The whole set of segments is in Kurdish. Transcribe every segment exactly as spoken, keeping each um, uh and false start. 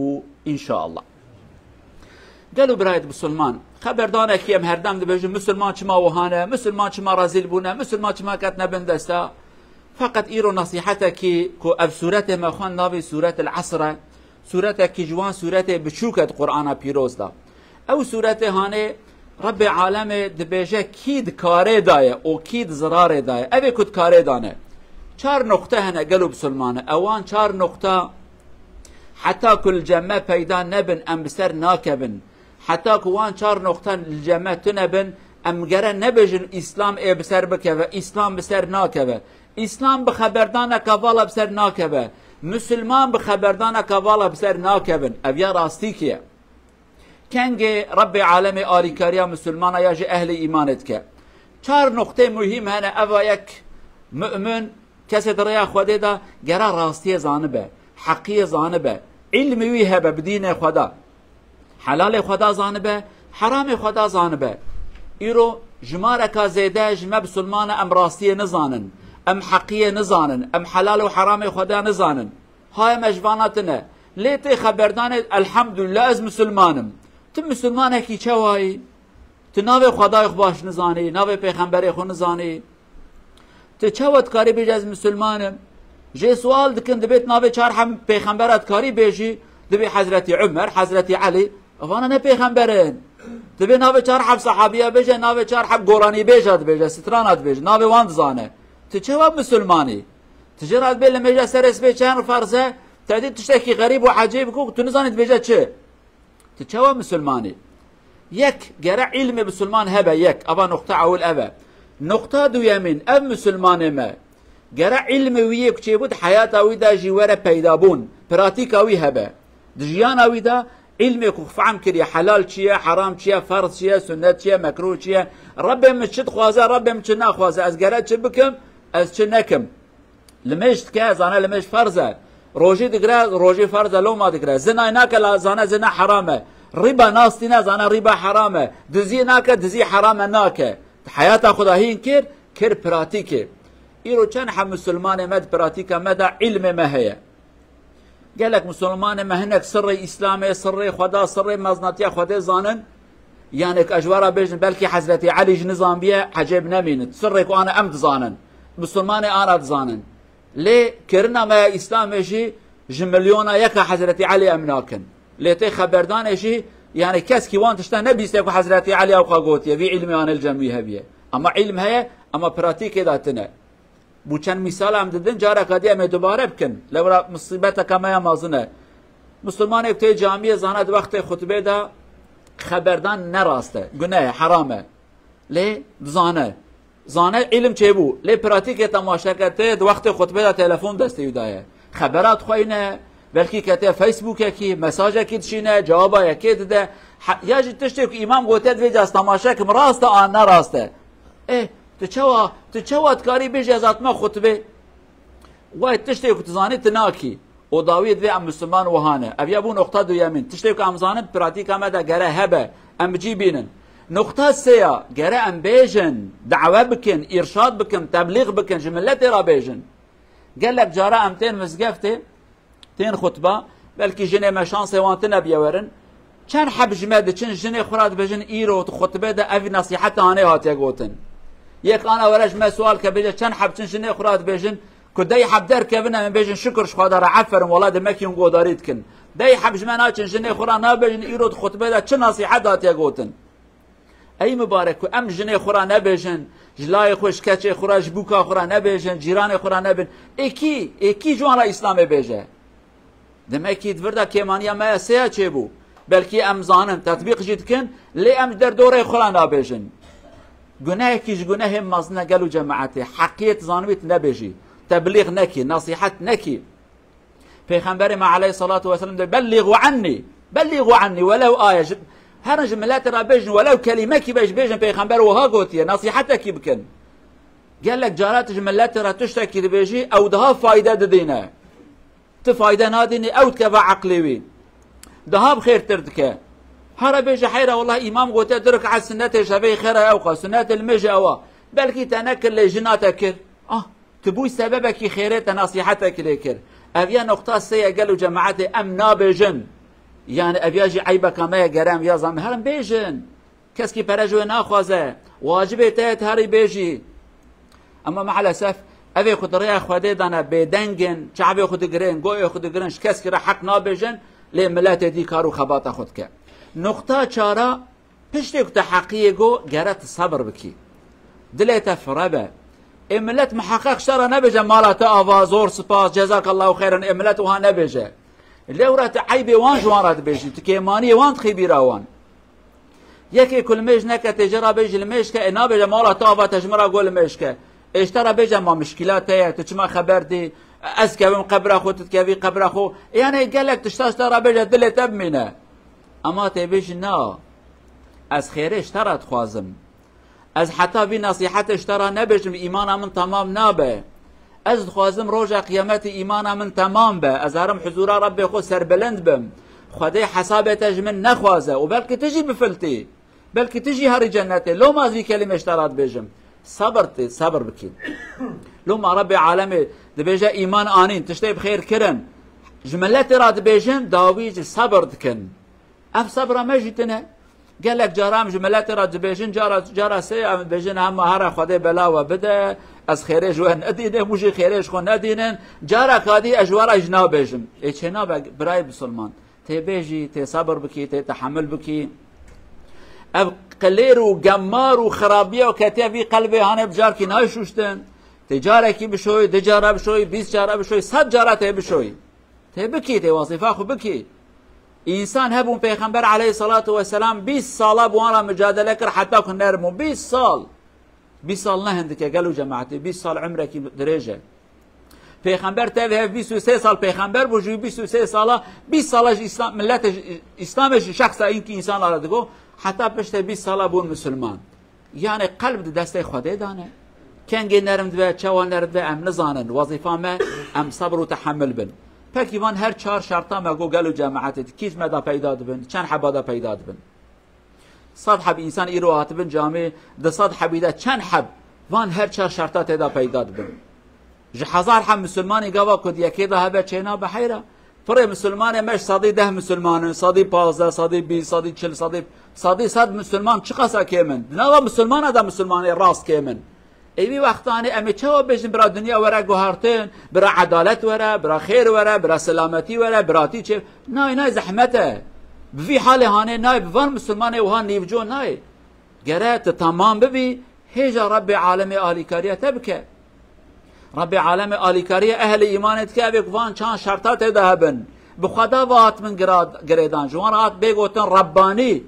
û înşaallah. Gelo birayet Musulman, xeberdanekî em herdem dibêjin, Musulman çima wiha ne, Musulman çima rezîl bûne, Musulman çima ketine bin desta. Feqet îro nesîhetekî ku ev sûretê me xwend navê Sûretil Esr e, sûretekî ji wan sûretê biçûk e di Qur'ana Pîroz de. Ew sûretê hanê Rebbê alemê dibêje kî di karê de ye û kî di zirarê de ye. Ev ê ku di karê de ne. Çar noqte hene gelo Musulman e. Ewan çar noqta heta ku li cem me peyda nebin, em bi ser nakevin. Heta ku wan çar noqtan li cem me tune bin, em gere nebêjin Îslam ê bi ser bikeve, Îslam bi ser nakeve. Îslam bi xeberdaneka vala bi ser nakeve. Musulman bi xeberdaneka vala bi ser nakevin. Ev ya rastîkî ye. Kengê Rebbê alemê alîkariya Musulmana ya ji ehlê îmanê dike. Çar noqtê muhîm hene, eva yek, mu'min, kesê di rêya Xwedê de gera rastiyê zanibe, heqiyê zanibe, îlmê wî hebe bi dînê Xweda. Helalê Xweda zanibe, heramê Xweda zanibe. Îro jimareka zêde ji me Musulmana em rastiyê nizanin, em heqiyê nizanin, em helal û heramê Xweda nizanin. Haye me ji vana tine. Lê tê xeberdanê, elhamdulillah ez Musulman im. Tu Musulmanekî çawa yî? Tu navê Xwedayê xwe baş nizanî, navê pêxemberê xwe nizanî. Tu çawa dikarî bêjî ez Musulman im? Jê sual dikin, dibê tu navê çar heb pêxembera dikarî bêjî, dibê Hezretî Umer, Hezretî Elî, evana ne pêxember in. Dibê navê çar heb sehabiya bêje, navê çar heb goranîbêja dibêje, strana dibêje, navê wan dizane. Tu çawa Musulman î? Tu jê re dibê limêja serê sibê çend ferz e, te dî tiştekî xerîb û ecêb ku tu nizanî dibêje çi? Tu çawa Musulman î? Yek, gere îlmê Musulman hebe, yek. Ava noqta ewil ev e. Noqta duyemîn, ev Musulmanê me gere îlmê wî yê ku çêbû di heyata wî de jî were peydabûn, pratîka wî hebe. Di jiyana wî de îlmê ku fehm kiriye, helal çi ye, heram çi ye, ferz çi ye, sunnet çi ye, mekruh çi ye, Rebbê min çi dixwaze, Rebbê min çi naxwaze, ez gere çi bikim, ez çi nekim. Limêj dike, zane limêj ferz e. Rojî digre, rojî ferz e, loma digre. Zinayê nake, la zane zina heram e. Rîba nas tîne, zane rîba heram e. Diziyê nake, dizî heram e, nake. Di heyata xwe de hîn kir, kir pratîkê. Îro çend heb Musulmanê me di pratîka me de îlmê me heye. Gelek Musulmanê me hinek sirrê Îslamê, sirrê Xweda, sirrê meznatiya Xwedê zanin. Yanê ku ez ji we re bêjin, belkî Hezretî Elî jî nizanbiye, ecêb nemînin. Sirrê ku ana em dizanin. Musulmanê ana dizanin. Lê kirina me ya Îslamê jî ji milyona yeka Hezretî Elî em nakin. Lê tê xeberdanê jî, yanî keskî wan tişta nebîstiye ku Hezretî Elî ewqa gotiye, vî îlmê anê li cem wî hebiye. Ama îlm heye, ama pratîkê de tine. Bû çend mîsal em didin, careka dî em ê dubare bikin. Lewra misîbeteke me ya mezin e. Musulmanê ku tê camiyê zane di wextê xutbê de xeberdan ne rast e, guneh e, heram e. Lê dizane. Zane îlim çêbû. Lê pratîkê temaşeke tê di wextê xutbê de telefon destê wî de ye. Xebera dixweyne, belkî kete Facebookekî, mesajekî dişîne, cewaba yekê dide. He-, ya jî tiştê ku îmam gotiye divê ez temaşe kim, rast e an ne rast e. Eh, tu çawa, tu çawa dikarî bêjî ez hatime xutibê? Wayê tiştê ku tu zanî tu nakî. Û dawiyê divê em Musulman wiha ne. Ev ya bû noqta duyemîn. Tiştê ku em zanin, pratîka me de gere hebe. Em bi cî bînin. Noqta sêya, gere em bêjin, dawe bikin, îrşad bikin, teblîx bikin, ji miletê re bêjin. Gelek cara em tên mizgeftê, tên xutba, belkî jinê me şansê wan tine biye werin. Çend heb ji me diçin, jinê xwe re dibêjin, îro tu xutbê de ev nesîheta anê hatiye gotin. Yek ana were ji me sual ke bêje, çend heb çin jinê xwe re dibêjin, ku dey heb derkevin, em bêjin, şukur ji Xweda re, eferin, wela demek hûn godarî dikin. Dey heb ji me naçin, jinê xwe re nabêjin, îro tu xutbê de çi nesîhet hatiye gotin. Ey mibarek, ku em jinê xwe re nebêjin, ji layê xwe, ji keçê xwe re, ji bûka xwe re nebêjin, cîranê xwe re nebin. Ê kî, ê kî ji wan re Îslamê bêje? Demekî di vir de kêmaniya me ya sêya çêbû. Belkî em zanin, tetbîq jî dikin, lê em ji derdorê xwe re nabêjin. Gunehekî ji gunehên mezin e gelo cemaetê. Heqiyê tu zanibî tu nebêjî. Teblîx nekî, nesîhet nekî. Pêxemberê me aleyhissalatu vesselam dê, "Bellîgu annî, bellîgu annî, welew aye." Ji, herin ji miletê re bêjin, welew kelîmekî bêj-, bêjin, Pêxember wiha gotiye, nesîhetekî bikin. Gelek cara tu ji miletê re tiştekî dibêjî, ew daha fayde didîne. Tu fayde nadînî, ew dikeve eqlê wî. Daha bi xêrtir dike. Hara bêje, heyra, wela îmam gotiye du rekaet sunnetê şevê xêr e ewqa, sunnetê limêjê ewa. Belkî te nekir lê jina te kir. Ah, tu bûy sebebekî xêrê, te nesîhetekî lê kir. Ev ya noqta sê ye gelo cemaetê, em nabêjin. Yani ev ya jî eybeka me ye, gerem ya zame herin bêjin. Keskî pere ji wê naxwaze. Wacibê te ye tu herî bêjî. Ema maalesef evê ku di rêya Xwedê de ne bêdeng in, çavê xwe digirin, goyê xwe digirin, ji keskî re heq nabêjin, lê miletê dî kar û xebata xwe dike. Nuqta çara, piştê ku te heqiyê got, gere tu sebir bikî. Dilê te fire be. Ê milet miheqeq ji te re nebêje, mala te ava, zor spas, cezakallahu xeyran, ê milet wiha nebêje. Lewra tu eybê wan ji wan re dibêjî, tu kêmaniyê wan dixî bîra wan. Yekê ku limêj neke, tê jê re bêjî limêj ke, ê nabêje mala te ava, te ji min re got limêj ke. Ê ji te re bêje ma mişkîla te ye, tu çima xeber dî, ez kevim qebra xwe, tu dikevî qebra xwe. Ê yani gelek tişta ji te re bêje, dilê te bimîne. Ema tê bêjî na, ez xêrê ji te re dixwazim. Ez heta vî nesîhetê ji te re nebêjim, îmana min temam nabe. Ez dixwazim roja qiyametê îmana min temam be. Ez herim huzûra Rebbê xwe serbilind bim. Xwedê hesabê te ji min nexwaze û belkî tu jî bifiltî. Belkî tu jî herî cennetê. Loma ez vî kelîmê ji te re dibêjim. Sebir tê, sebir bikî. Loma Rebbê alemê dibêje îman anîn, tiştê bi xêr kirin. Ji miletê re dibêjin, dawî jî sebir dikin. Ev sebra me jî tune. Gelek cara em ji miletê re dibêjin, cara, cara sê em dibêjin, hema here Xwedê bela we bide, ez xêrê ji we nedînim, hûn jî xêrê ji xwe nedînin. Cara kadî ez ji we re jî nabêjim. Ê çênabe birayê bisilman. Tê bêjî, tê sebir bikî, tê tehemil bikî. Ev qilêr û gemar û xirabiya û ketiya vî qelbê hane bi carkî nayê şûştin. Tê carekî bişoyî, di cara bişoyî, bîst cara bişoyî, sed cara tê bişoyî. Tê bikî, tê wezîfa xwe bikî. Însan hebûn Pêxember aleyhissalatu vesselam bîst sala bi wan re micadele kir heta ku nerm bû. Bîst sal. Bîst sal ne hindik e gelo cemaetê. Bîst sal umrekî dirêj e. Pêxember tev hev bîst û sê sal pêxember bû, ji bîst û sê sala, bîst sala ji Îslam, milletê ji, Îslamê ji şexsa înkî însan re digo, heta piştê bîst sala bûn misilman. Yani qelb di destê Xwedê de ne. Kengê nerm dibe, çawa nerm dibe, em nizanin. Wezîfa me, em sebr û tehemil bin. Pekî van her çar şerta me got gelo cemaetê di kîç me de peyda dibin, çend heba de peyda dibin? Sed heb însan îro hatibin camê, di sed hebî de çend heb van her çar şerta tê de peyda dibin? Ji hezar heb misilmanê gava ku di yekê de hebe çênabe heyra. Pirê misilmanê me ji sedî deh misilman in, sedî pazdeh, sedî bîst, sedî çil, sedî, sedî sed misilman çiqasa kêm in? Di nava misilmana de misilmanê rast kêm in. Ê wî wextanê em ê çawa bêjin bira dinya were guhartin, bira edalet were, bira xêr were, bira selametî were, biratî çê? Nayê, nayê zehmet e. Bi vî halê hanê nayê, bi van misilmanê wiha nîvco nayê. Gere tu temam bibî, hêja Rebbê alemê alîkariya te bike. Rebbê alemê alîkariya ehlê îmanê dike, evê ku van çand şerta tê de hebin. Bi Xweda ve hatibin gira-, girêdan. Ji wan re hat bê gotin Rebbanî.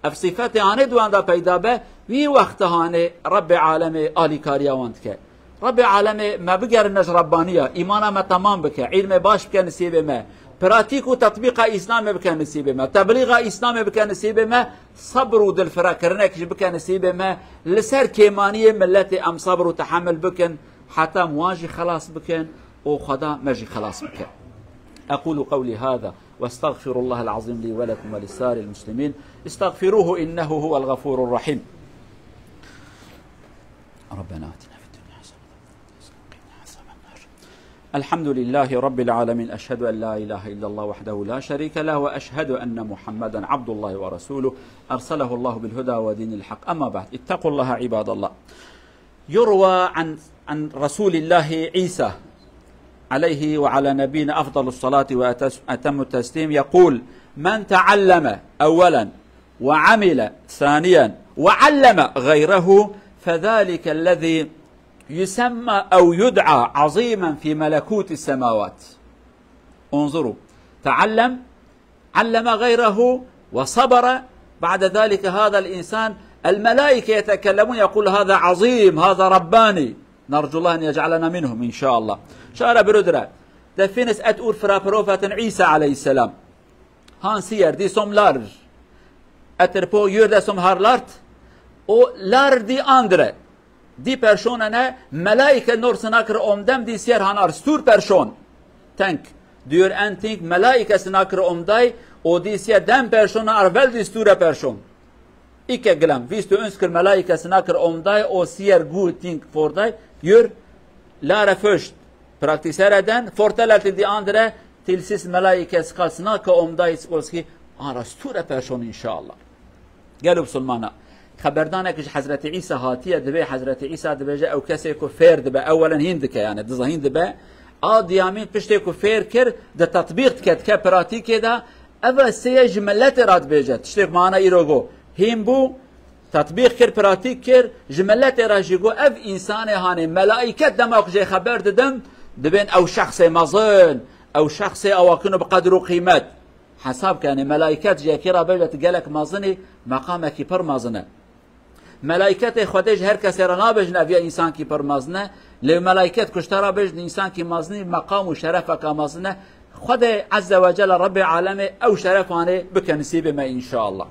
Ev sifetê hanê di wan de peyda be, wî wexta hanê Rebbê alemê alîkariya wan dike. Rebbê alemê me bigerine ji Rebbaniya, îmana me temam bike, îlmê baş bike nisîbê me, pratîk û tetbîqa Îslamê bike nisîbê me, teblîxa Îslamê bike nisîbê me, sebr û dilfirekirinek jî bike nisîbê me, li ser kêmaniyê miletê em sebr û tehemil bikin, heta em wan jî xelas bikin û Xweda me jî xelas bike. أقول قولي هذا وأستغفر الله العظيم لي ولكم ولسائر المسلمين، استغفروه إنه هو الغفور الرحيم. ربنا آتنا في الدنيا حسنة وفي الآخرة حسنة وقنا عذاب النار. الحمد لله رب العالمين، أشهد أن لا إله إلا الله وحده لا شريك له، وأشهد أن محمدا عبد الله ورسوله، أرسله الله بالهدى ودين الحق. أما بعد، اتقوا الله عباد الله. يروى عن، عن رسول الله عيسى عليه وعلى نبينا أفضل الصلاة وأتم التسليم يقول: من تعلم أولا وعمل ثانيا وعلم غيره فذلك الذي يسمى أو يدعى عظيما في ملكوت السماوات. انظروا، تعلم، علم غيره وصبر، بعد ذلك هذا الإنسان الملائكة يتكلمون، يقول: هذا عظيم، هذا رباني. نرجو الله أن يجعلنا منهم إن شاء الله. Şara biro dire. Definês et ûr firaprofatin Îsa aleyhisselam. Han siyer dî som lar. Etir po yurde som har lart. O lar dî andre. Dî perşonene melaike nor sinakir omdem dî siyer han ar stûr perşon. Tenk. Diyor en tink melaike sinakir omday, o dî siyer dem perşona ar vel dî stûre perşon. Ikke gilem, vîst û uns kir melaike sinakir omday, o siyer gu tink forday, yur lare föşt. Praktisere den, fortele til di andre, til sis melaike skal sinake omday, skolski An ra stûre perşon înşallah. Gelo bisilmana. Xeberdanek ji Hezretî Îsa hatiye, dibê Hezretî Îsa dibêje ew kesê ku fêr dibe, ewelen hîn dike yani, diza hîn dibe. A diyamîn piştê ku fêr kir, di tetbîq dike, dike pratîkê de, ev sê ye ji miletê re dibêje. Tiştê ku mana îro got, hîn bû, tetbîq kir, pratîk kir, ji miletê re jî got, ev însanê hanê, melaiket dema ku jê xeber didim, dibên ew şexsê mezin, ew şexsê awakino bi qedr û qîmet. Hesab ke, yanî melaiket ji yekê re bêje tu gelek mezin î, meqamekî pir mezin e. Melaiketê Xwedê ji her kesê re nabêjin ev ya însankî pir mezin e, lê melaiket ku ji te re bêjin însankî mezin î, meqam û şerefeke mezin e. Xwedê Ezze ve Celle, Rebbê alemê ew şerefanê bike nisîbê me înşallah.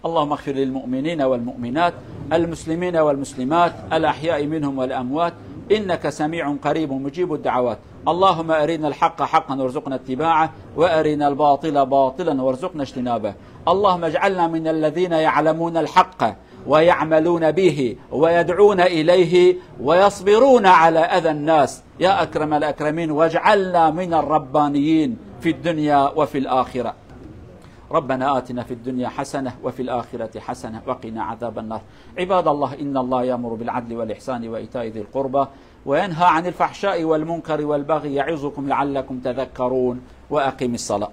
اللهم اغفر للمؤمنين والمؤمنات، المسلمين والمسلمات، الأحياء منهم والأموات، إنك سميع قريب مجيب الدعوات. اللهم أرنا الحق حقا وارزقنا اتباعه، وأرنا الباطل باطلا وارزقنا اجتنابه. اللهم اجعلنا من الذين يعلمون الحق ويعملون به ويدعون إليه ويصبرون على أذى الناس، يا أكرم الأكرمين، واجعلنا من الربانيين في الدنيا وفي الآخرة. ربنا آتنا في الدنيا حسنة وفي الآخرة حسنة وقنا عذاب النار. عباد الله، إن الله يأمر بالعدل والإحسان وإيتاء ذي القربى وينهى عن الفحشاء والمنكر والبغي يعظكم لعلكم تذكرون. وأقم الصلاة.